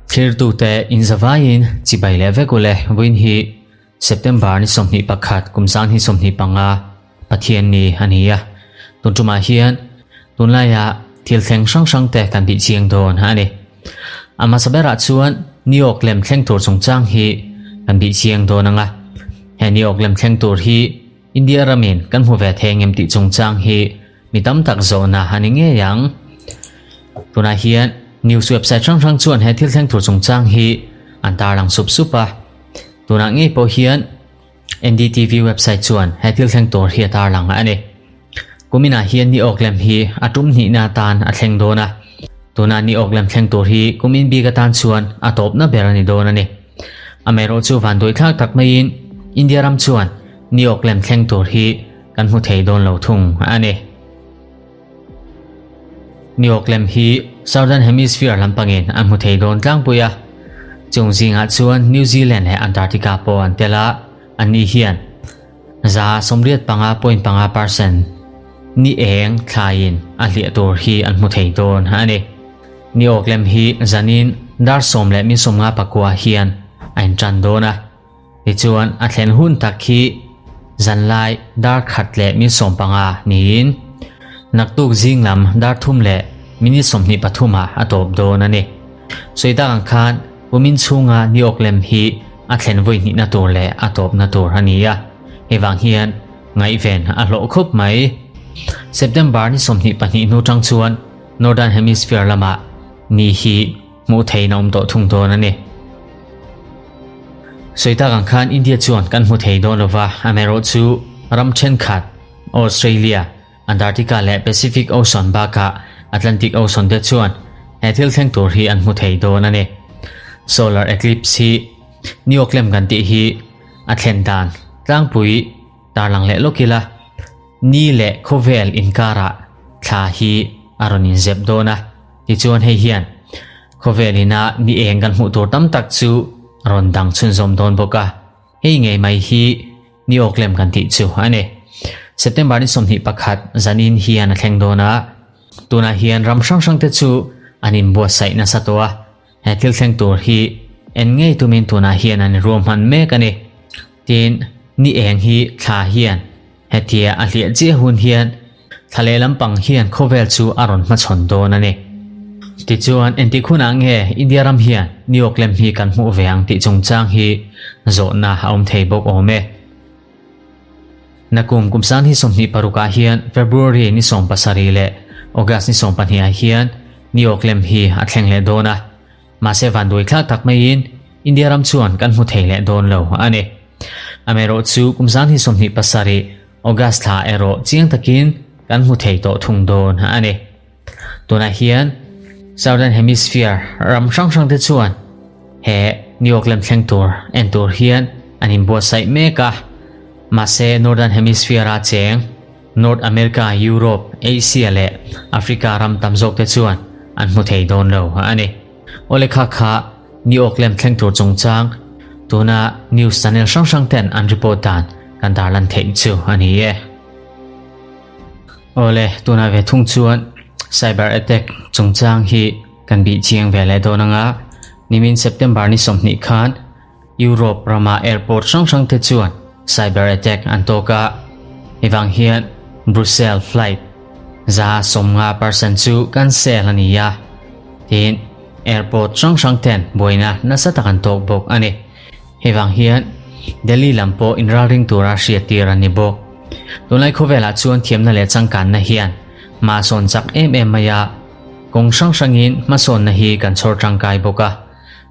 Thlirtute inzavaiin chibai leh vek ule vawiin hi September ni 21 kum 2025 Pathian ni a ni a. Tun tumah hian tunlaia thil thleng hrang hrangte kan bih chiang dawn a ni. A hmasa berah chuan New York lem thleng tur chungchang hi kan bih chiang dawn ang a. He New York lem thleng tur hi India ramin kan hmu ve thei ngem tih chungchang hi mi tam tak zawhna a ni ngei ang. Tunah hian news website hrang hrang chuan he thil thleng tur chungchang hi an tarlang sup sup a. Tunah ngei pawh hian NDTV website chuan he thil thleng tur hi a tarlang a ni. Kuminah hian ni awk lem hi a tum hnihna atan a thleng dawn a. Tuna ni awk lem thleng tur hi kumin bik atan chuan a tawpna ber a ni dawn a ni. Amaherawhchu vanduaithlak tak maiin India ram chuan ni awk lem thleng tur hi kan hmu thei dawn lo thung a ni. Ni awk lem hi Southern Hemisphere lampangin an hmu thei dawn tlangpui a. Chung zingah chuan New Zealand leh Antarctica pawh an tel a, anni hian 85.5% ni eng thlaiin a hliah tur hi an hmu thei dawn a ni. Ni awk lem hi zanin dar 10:59 hian a intan dawn a. Tichuan a thlen hun tak hi zanlai dar 1:15 niin naktuk zing lam dar 3:23 ah a tawp dawn a ni. Sawi tak ang khan kumin chhunga ni awk lem hi a thlen vawi hnihna tur leh a tawpna tur a ni a, hei vang hian ngaihven a hlawh khawp mai. September ni 22 hnu tang chuan Northern Hemisphere lamah ni hi hmuh theiin a awm tawh thung dawn a ni. Sawi tak ang khan India chuan kan hmu thei dawn lova, amaherawhchu ram thenkhat Australia, Antarctica leh Pacific Ocean bakah Atlantic Ocean te chuan he thil thleng tur hi an hmu thei dawn a ni. Solar eclipse hi Neoclem kan tih hi a thlen dan tlangpui tarlang leh lawk ila, ni leh khawvel inkarah thla hi a rawn inzep dawn a, tichuan hei hian khawvel ina ni eng kan hmuh tur tam tak chu a rawn dang chhunzawm dawn bawk a. Hei ngei mai hi ni awklem kan tih chu a ni. September ni 21 zanin hian a thleng dawn a, tunah hian ram hrang hrang te chu an inbuatsaih nasa tawh a, he thil thleng tur hi en ngei tumin tunah hian an inruahman mek a ni. Tin, ni eng hi thla hian hetia a hliah chiah hun hian thla lehlam pang hian khawvel chu a rawn hmachhawn dawn a ni. Tichuan, engtik hunah nge India ram hian New York lem hi kan hmuh ve ang tih chungchang hi zawhna a awm thei bawk awm e. Nakum kum sang hi 26 ah hian February ni 17 leh August ni 12 ah hian New York lem hi a thleng leh dawn a. Mahse vanduaithlak tak maiin India ram chuan kan hmu thei leh dawn lo a ni. Amaherawhchu kum sang hi 27 August thla erawh chiang takin kan hmu thei tawh thung dawn a ni. Tunah hian Southern Hemisphere ram hrang hrang te chuan he New York lem thleng tur en tur hian an inbuatsaih mek a. Mahse Northern Hemisphere a cheng North America, Europe, Asia leh Africa ram tam zawk te chuan an hmu thei dawn lo a ni. Awle kha kha New York lem thleng tur chungchang tuna news channel hrang hrang ten an report dan kan tarlan theih chu a ni e. Awle tuna ve thung chuan cyber attack chungchang hi kan bih chiang ve leh dawn anga nimin September ni 20 khan Europe rama airport hrang hrang te chuan cyber attack an tawk a, hei hian Brussels flight 50% chu cancel a ni a, tin airport hrang hrang ten buaina nasa tak an tawk bawk a ni. Hei vang hian Delhi lam pawh inralring tura hriat tir an ni bawk. Tunlai khawvelah chuan thiamna leh changkanna hian hma sawn chak em em mai a, kawng hrang hrangin hmasawnna hi kan chhawr tangkai bawk a.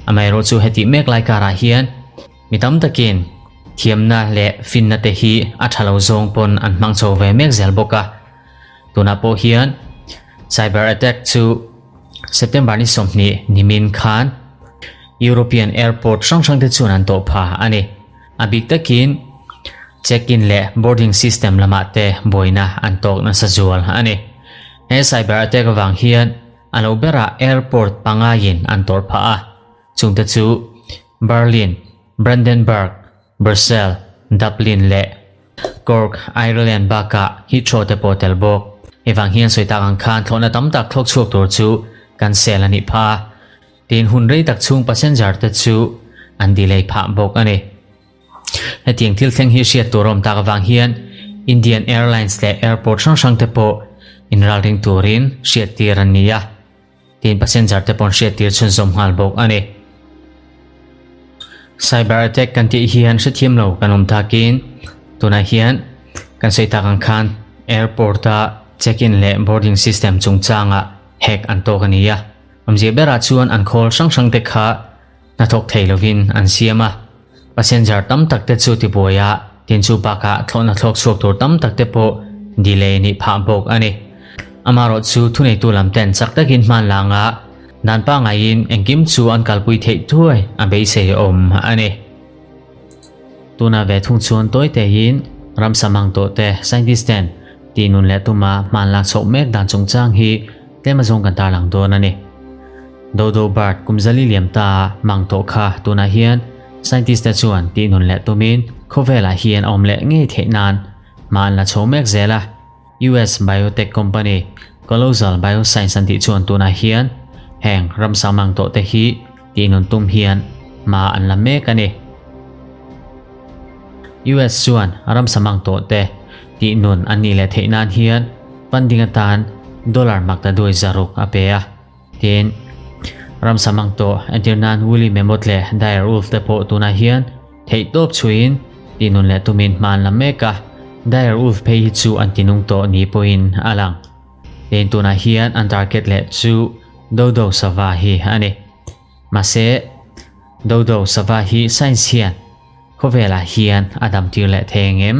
Amaherawhchu heti mek lai karah hian mi tam takin thiamna leh finna te hi a tha lo zawng pawn an hmang chho ve mek zel bawk a. Tunah pawh hian cyber attack chu September ni 20 nimin khan European airport hrang hrang te chuan an tawh pha a ni. A bik takin check-in leh boarding system lamah te buaina an tawk nasa zual a ni. He cyber attack avang hian a lo berah airport pangaiin an tawrh phah a, chungte chu Berlin, Brandenburg, Brussels, Dublin leh Cork, Ireland bakah Heathrow te pawh tel bawk. Hei vang hian sawi tak ang khan thlawhna tam tak thlawk chhuak tur chu cancel a nih phah a, tin hun rei tak chhung passenger te chu an delay phah bawk a ni. Hetiang thil thleng hi hriat tur awm tak avang hian Indian Airlines leh airport hrang hrang te pawh inralring turin hriattir an ni a, tin passenger te paw'n hriattir chhunzawm nghal bawk a ni. Cyber attack kan tih hian hrethiam lo kan awm takin tunah hian kan sawi tak ang khan airport a check-in leh boarding system chungchangah hack an tawk a ni a, awmzia berah chuan an khawl hrang hrang te kha hnathawk thei lovin an siam a, passenger tam tak te chu tibuai a, tin chu bakah thlawhna thlawk chhuak tur tam tak te pawh delay nih phah bawk a ni. Amaherawh chu thuneitu lam ten chak takin hman lang a, dan pangaiin engkim chu an kalpui theih thuai a beisei awm a ni. Tuna ve thung chuan tawi tein ramsa mang tawh te scientist ten tih nun leh tuma hman lak chhoh mek dan chungchang hi tlem azawng kan tarlang dawn a ni. Dodo bird kum zali liam ta mang tawh kha tunah hian scientist te chuan tih nun leh tumin khawvelah hian a awm leh ngei theih nan hma an la chho mek zel a. US biotech company Colossal Bioscience an tih chuan tunah hian heng ramsa mang tawh te hi tih nun tum hian hma an la mek a ni. US chuan ramsa mang tawh te tih nun an nih leh theih nan hian funding atan dollar makta duai zaruk a pe a. Tin, ramsa mang tawh entir nan Woolly Mammoth leh Dire Wolf te pawh tunah hian theihtawp chhuiin tih nun leh tumin hma an la mek a, Dire Wolf phei hi chu an tinung tawh ni pawhin a lang. Tin, tunah hian an target leh chu Dodo sava hi a ni. Mahse, Dodo sava hi science hian khawvelah hian a dam tir leh thei ang em?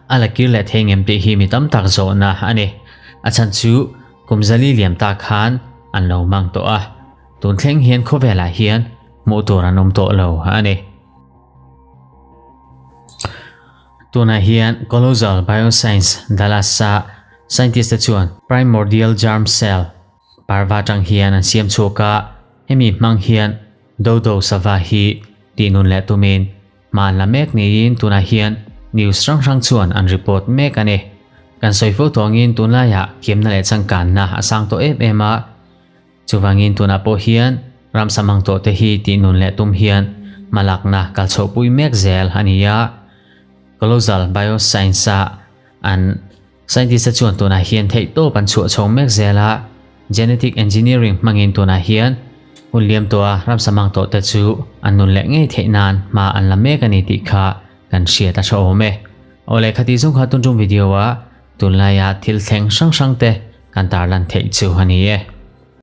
A la kir leh thei ang em tih hi mi tam tak zawhna a ni. A chhan chu Kum zali liam ta khan an lo mang tawh a, tun thleng hian khawvelah hian hmuh tur an awm tawh lo a ni. Tunah hian Colossal Bioscience Dallas-a scientist te chuan primordial germ cell parva atang hian an siam chhuak a, hemi hmang hian dodo sava hi tihnun leh tumin Hma an la mek niin tunah hian news hrang hrang chuan an report mek a ni. Kan sawi fo tawngin tunlaiah thiamna leh changkanna a sang tawh em em a, chuvangin tunah pawh hian ramsa mang tawh te hi tih nun leh tum hian hmalakna kal chhohpui mek zel a ni a. Colossal Bioscience-a an Scientist te chuan tunah hian theihtawp an chhuah chho mek zel a, genetic engineering hmangin tunah hian hun liam tawha ramsa mang tawh te chu an nun leh ngei theih nan hma an la mek a ni tih kha kan hriat a tha awm e. Awle khati zawng kha tun tum video a tunlaia thil thleng hrang hrang te kan tarlan theih chu a ni e.